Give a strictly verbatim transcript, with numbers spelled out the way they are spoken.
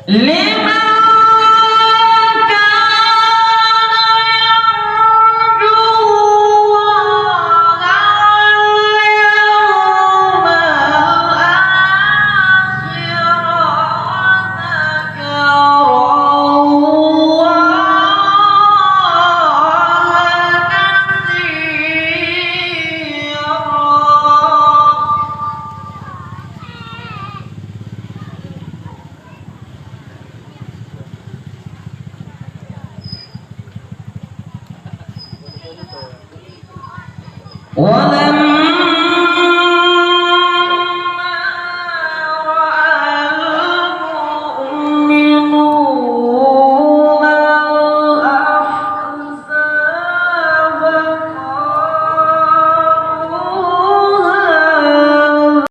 لمن كان يرجو الله واليوم الآخر وذكر الله كثيرا. ولم